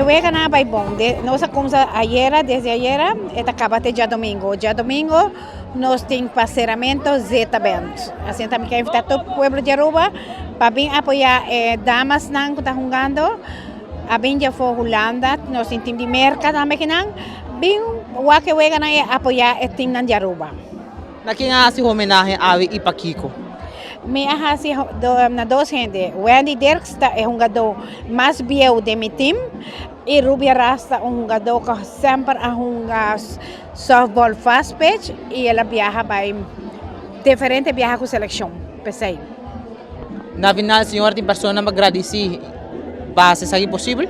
weganan a bai bon. De, nos a kumsa ayera, desde ayera, e ta kaba te djadomingo. Djadomingo nos tin pa seramento Zeta Band. Asina ta mi ke invitá tur pueblo di Aruba pa bin apoyá e damasnan ku ta hungando. A bin dje for Hulanda, nos tin team di Merka tambe kinan. Bin wak e weganan i apoyá e teamnan di Aruba. Na ken a hasi homenahe awe i pakiko? Mi a hasi na dos hende. Wendy Dirks ta e hungadó mas bieu den mi team i Rubia Ras ta un hungadó ku semper a hunga softball fast pitch i el a biaha bai diferente biaha ku selekshon p'esei. Na final señor tin persona pa gradisí pa hasi esaki posibel?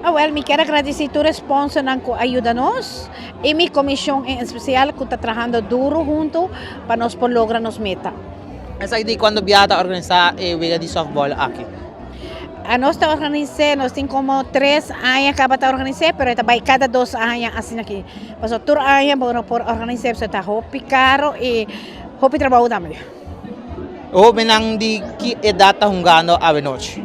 Awel, mi kier a gradisí tur e sponsornan ku a yuda nos i mi komishon en espesial ku ta trahando duru huntu pa nos por logra nos meta. Esaki di kuantu biaha ta organisá e wega di sòftbòl aki? Nos ta organis'é, nos tin komo tres aña kaba ta organis'é, pero e ta bai kada dos aña asina aki. Pasobra tur aña bo no por organis'é pasobra ta hopi karo i hopi trabou tambe. E hóbennan di ki edat ta hungando awenochi?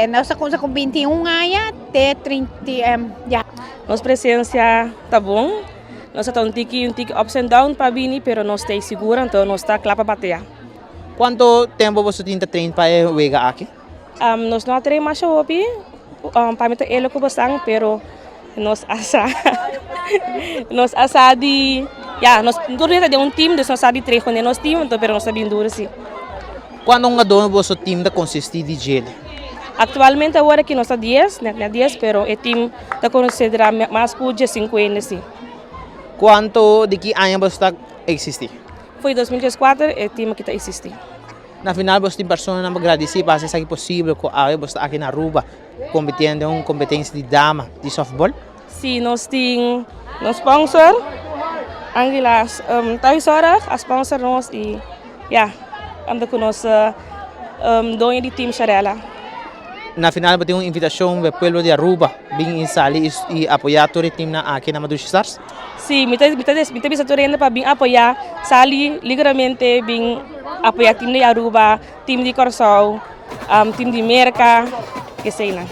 Nos ta kumsa ku 21 aña te 30, ya. Nos presencia ta bon, nos a ta un tiki un tiki ups and down pa bini pero nos ta sigur anto nos ta kla pa batea. Kuantu tempu boso tin ta train pa e wega aki? Nos no a train masha hopi, pa mi ta elo ku bosan pero nos a sa nos a sa di ya nos tur ta den un team dus nos sa di train ku nos team anto pero nos ta bin duru si. Kuantu hungadó boso team ta konsistí di djele? Aktualmente awor aki nos ta dies, net net dies, pero e team ta konsiderá mas ku diesinku hende si. Kuantu di ki aña boso ta eksistí? Foi 2014 e team aki ta eksistí. Na final boso tin personanan pa gradisí pa hasi esaki posibel ku awe boso ta aki na Aruba kompitiendo den un kompetensia di dama di sòftbòl. Si nos tin nos sponsor Angela Thuiszorg a sponsor nos y ya anda cu nos doño di team Sharella. Na final bo tin un invitacion pa e pueblo di Aruba bin y sali y apoya tur e teamnan aki na Madushi Stars? Si, mi ta mi ta bisa tur hende pa bin apoya, sali ligeramente bin apoya team di Aruba, team di Corsou, team di Merca, eseinan.